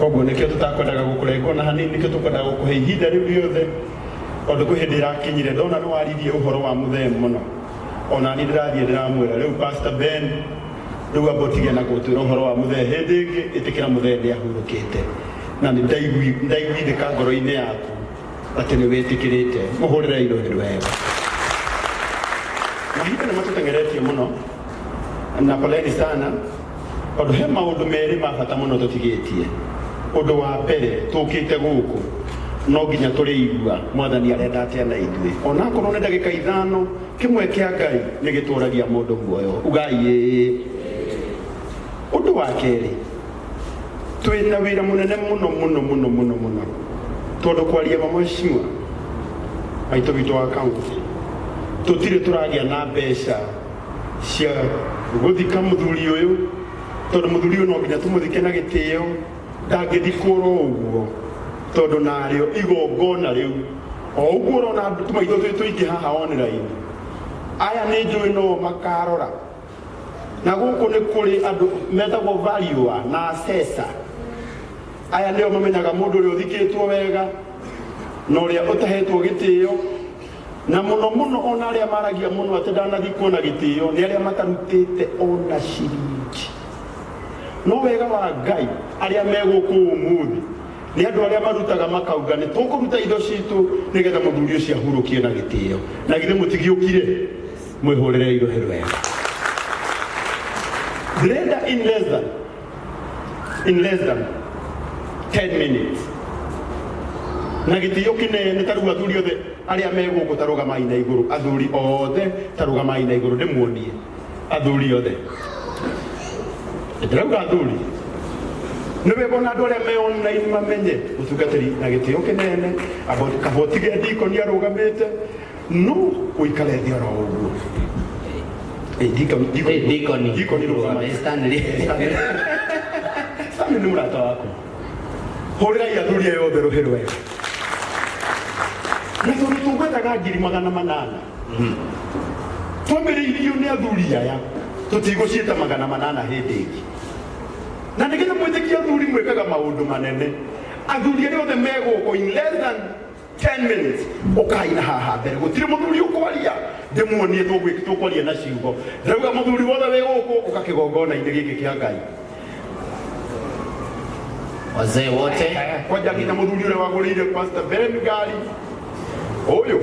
Koguo nĩkĩo tũtakwendaga gũkũrenga ona hanini, nĩkĩo tũkwendaga gũkũhe ihinda rĩu rĩothe, tondũ kwĩ hĩndĩ ĩrakinyire ndona nĩ waririe ũhoro wa mũthee mũno. Ona niĩ ndĩrathiĩ ndĩramwĩra rĩu Pastor Ben, rĩu amba ũtige na gũtwĩra ũhoro wa mũthee hĩndĩ ĩngĩ, ĩtĩkĩra mũthee nĩ ahurũkĩte. Na nĩ ndaiguithĩka ngoro-inĩ yaku atĩ nĩ wĩtĩkĩrĩte. Mũhũrĩre irũhĩ rwega. Mahinda nĩ matũteng'eretie mũno na poleni sana, tondũ he maũndũ merĩ ma bata mũno tũtigĩtie. Ũndũ wa mbere, tũkĩte gũkũ no nginya tũrĩigua mwathani arenda atĩa na ithuĩ, onakorwo nĩ ndagĩka 5. Kĩmwe kĩa Ngai nĩ gĩtũragia mũndũ muoyo. Ugai ĩĩ. Ũndũ wa kerĩ, twĩna wĩra mũnene mũno mũno mũno mũno mũno, tondũ kwaria ma mheshimiwa maitũ witũ wa kaunti, tũtirĩ tũragĩa na mbeca cia gũthika mũthuri ũyũ, tondũ mũthuri ũyũ no nginya tũmũthike na gĩtĩo, ndangĩthikwo oro ũguo, tondũ narĩo igongona rĩu o ũguo ũrona tũmaitho twĩ tũingĩ haha online. Aya nĩ njũĩ no makarora na gũkũ nĩ kũrĩ andũ metagwo valuer na assessor. Aya nĩo mamenyaga mũndũ ũrĩa ũthikĩtwo wega na ũrĩa ũtahetwo gĩtĩo, na mũno mũno ona arĩa maragia mũno atĩ ndanathikwo na gĩtĩo nĩ arĩa matarutĩte ona ciringi. No wega wa Ngai, arĩa me gũkũ ũmũthĩ nĩ andũ arĩa marutaga makauga nĩ tũkũruta indo citũ nĩgetha mũthuri ũcio ahurũkie na gĩtĩo. Na githĩ mũtigiũkire? Mwĩhũrĩre irũhĩ rwega. Ndĩrenda in less than 10 minutes na gĩtĩo kĩnene, ta rĩu athuri othe arĩa me gũkũ, ta rũgamai na igũrũ. Athuri othe, ta rũgamai na igũrũ ndĩmuonie athuri othe. Ndĩrauga athuri nĩ wega ona andũ arĩa me online mamenye mũtungatĩri na gĩtĩo kĩnene kaba ũtige ndikoni arũgamĩte, no ũikare thĩ oro ũguo. Deacon. Deacon. Deacon, rũgama. Stanley. Stanley nĩ mũrata waku. Hũrĩrai athuri aya othe rũhĩ rwega. Na tondũ tũgwetaga 800,000 twambĩrĩirio nĩ athuri aya, tũtigũciĩta 800 hĩndĩ ĩngĩ, na nĩgetha mwĩtĩkie athuri mwĩkaga maũndũ manene. Athuri arĩa othe me gũkũ, in less than 10 minutes ũkai na haha mbere. Gũtirĩ mũthuri ũkwaria, ndĩmuonie tũkwaria na ciugo. Ndĩrauga mũthuri wothe wĩ gũkũ, ũka kĩgongona-inĩ gĩkĩ kĩa Ngai. Wazee wote. Kwanja nginya mũthuri ũrĩa wagũrĩire Pastor Ben ngari ũyũ.